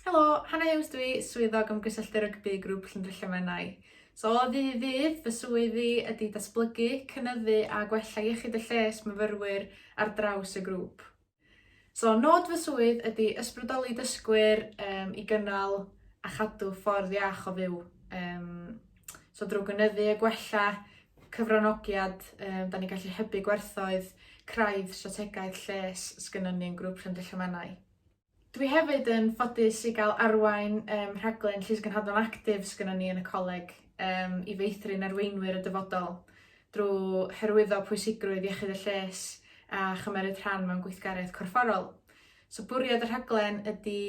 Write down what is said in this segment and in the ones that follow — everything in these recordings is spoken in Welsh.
Helo, Hannah Hughes dwi, swyddog ymgysylltu rygbi Grŵp Llandrillo Menai. So o ddydd i ddydd, fy swydd i ydy datblygu, cynyddu a gwella iechyd a lles myfyrwyr ar draws y grŵp. So nod fy swydd ydy ysbrydoli dysgwyr um, i gynnal a chadw ffordd iach o fyw. Um, so drwy gynyddu a gwella cyfranogiad, um, da ni'n gallu hybu gwerthoedd craidd strategaeth lles sgynnon ni yn Grŵp Llandrillo Menai. Dwi hefyd yn ffodus i gael arwain um, rhaglen Llys Genhadon Actif sgynnon ni yn y coleg um, i feithrin arweinwyr y dyfodol drwy hyrwyddo pwysigrwydd iechyd a lles a chymeryd rhan mewn gweithgaredd corfforol. So bwriad y rhaglen ydy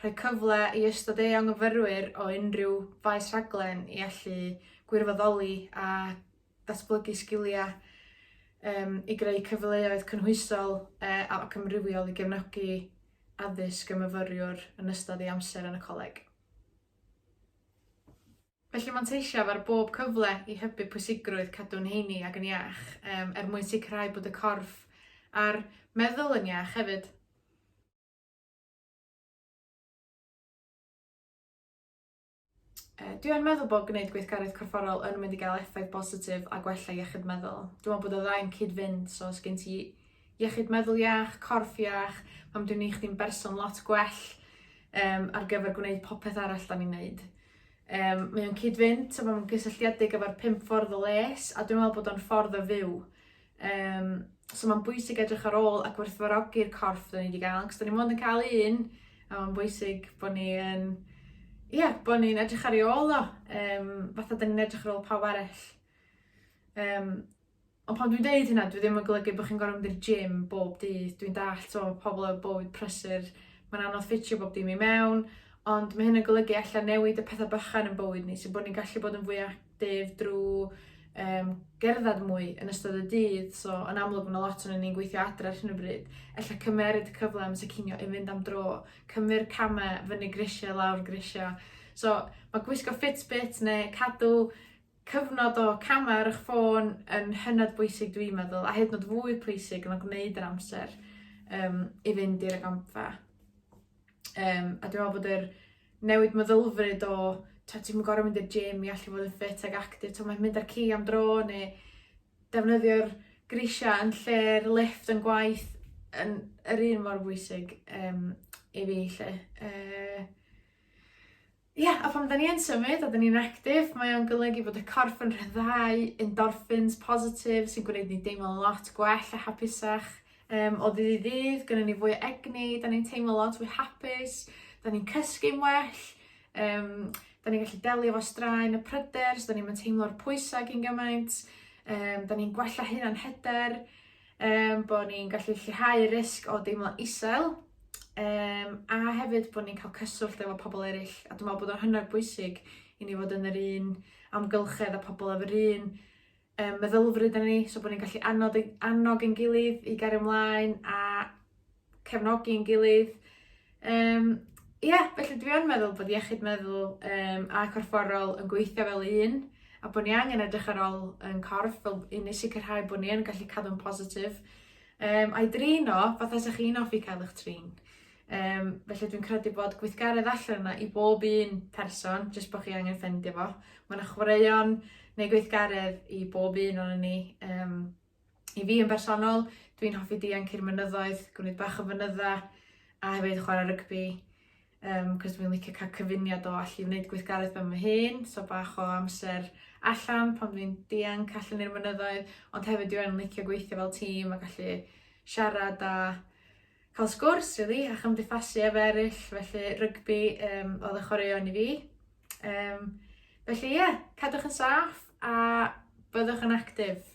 rhoi cyfle i ystod eang o fyrwyr o unrhyw faes rhaglen i allu gwirfoddoli a datblygu sgiliau um, i greu cyfleoedd cynhwysol uh, ac amrywiol i gefnogi addysg y myfyriwr yn ystod ei amser yn y coleg. Felly manteisiaf ar bob cyfle i hybu pwysigrwydd cadw'n heini ac yn iach, um, er mwyn sicrhau bod y corff a'r meddwl yn iach hefyd. Yy dwi yn meddwl bod gwneud gweithgaredd corfforol yn mynd i gael effaith bositif a gwella iechyd meddwl. Dwi'n meddwl bod y ddau'n cyd-fynd, so os gen ti iechyd meddwl iach, corff iach, mae'n mynd i wneud chdi'n berson lot gwell um, ar gyfer gwneud popeth arall da ni'n neud. Um, mae o'n cyd-fynd, so mae'n gysylltiedig efo'r pump ffordd o les, a dwi'n meddwl bod o'n ffordd o fyw. Um, so mae'n bwysig edrych ar ôl a gwerthfawrogi'r corff da ni wedi gael, cos da ni mond yn cael un, a mae'n bwysig bod ni yn, ie, yeah, bod ni'n edrych ar ei ôl o, um, fatha da ni'n edrych ar ôl pawb arall. Um, ond pan dwi'n deud hynna, dwi ddim yn golygu bod chi'n gorfod mynd i'r gym bob dydd. Dwi'n dallt, so, pobl efo bywyd prysur, mae'n anodd ffitio bob dim i mewn, ond mae hyn yn golygu ella newid y pethau bychan yn bywyd ni, so bod ni'n gallu bod yn fwy actif drwy um, gerdded mwy yn ystod y dydd, so yn amlwg mae yna lot o'n ni'n gweithio adre ar hyn o bryd, ella cymeryd y cyfle am y cinio i fynd am dro, cymryd camau fyny grisiau, lawr grisiau. So mae gwisgo Fitbit neu cadw cyfnod o camau ar eich ffôn yn hynod bwysig dwi'n meddwl, a hyd yn oed fwy pwysig na gwneud yr amser um, i fynd i'r gampfa. Um, a dwi'n meddwl bod yr newid meddylfryd o ta ti'm yn gorfod mynd i'r gym i allu fod yn ffit ag actif, t'o' ma' mynd â'r ci am dro neu defnyddio'r grisia yn lle'r lifft yn gwaith yn yr un mor bwysig um, i fi 'lly. Uh, Ia, a pan 'dan ni yn symud a 'dan ni'n actif, mae o'n golygu bod y corff yn rhyddhau endorphins positif sy'n gwneud ni deimlo lot gwell a hapusach. Um, o ddydd i ddydd, gynnon ni fwy o egni, 'dan ni'n teimlo lot fwy hapus, 'dan ni'n cysgu'n well, um, 'dan ni'n gallu delio efo straen y pryder, so 'dan ni'm yn teimlo'r pwysau gyn gymaint, um, 'dan ni'n gwella hunan hyder, um, bod ni'n gallu lleihau risg o deimlo isel, um, a hefyd bod ni'n cael cyswllt efo pobl eraill. A dwi'n meddwl bod o'n hynod bwysig i ni fod yn yr un amgylchedd a pobl efo'r un um, meddylfryd yn ni, so bod ni'n gallu anod, annog ein gilydd i gario ymlaen a cefnogi ein gilydd. Um, Ie, yeah, felly dwi yn meddwl bod iechyd meddwl um, a corfforol yn gweithio fel un, a bod ni angen edrych ar ôl yn corff fel i ni sicrhau bod ni yn gallu cadw'n positif. Um, a'i drin o, fatha sa chi'n hoffi cael eich trin. Um, felly dwi'n credu bod gweithgaredd allan yna i bob un person, jyst bod chi angen ffendio fo. Mae yna chwaraeon neu gweithgaredd i bob un o'n ni. Um, I fi yn bersonol, dwi'n hoffi dianc i'r mynyddoedd, gwneud bach o fynydda, a hefyd chwarae rygbi, um, cos dwi'n licio cael cyfuniad o allu wneud gweithgaredd ben fy hun, so bach o amser allan pan dwi'n dianc allan i'r mynyddoedd, ond hefyd dwi'n licio gweithio fel tîm a gallu siarad a cael sgwrs, really, a chymdeithasu efo eraill, felly rygbi um, oedd y chwaraeon i fi. Um, felly ie, yeah, cadwch yn saff a byddwch yn actif.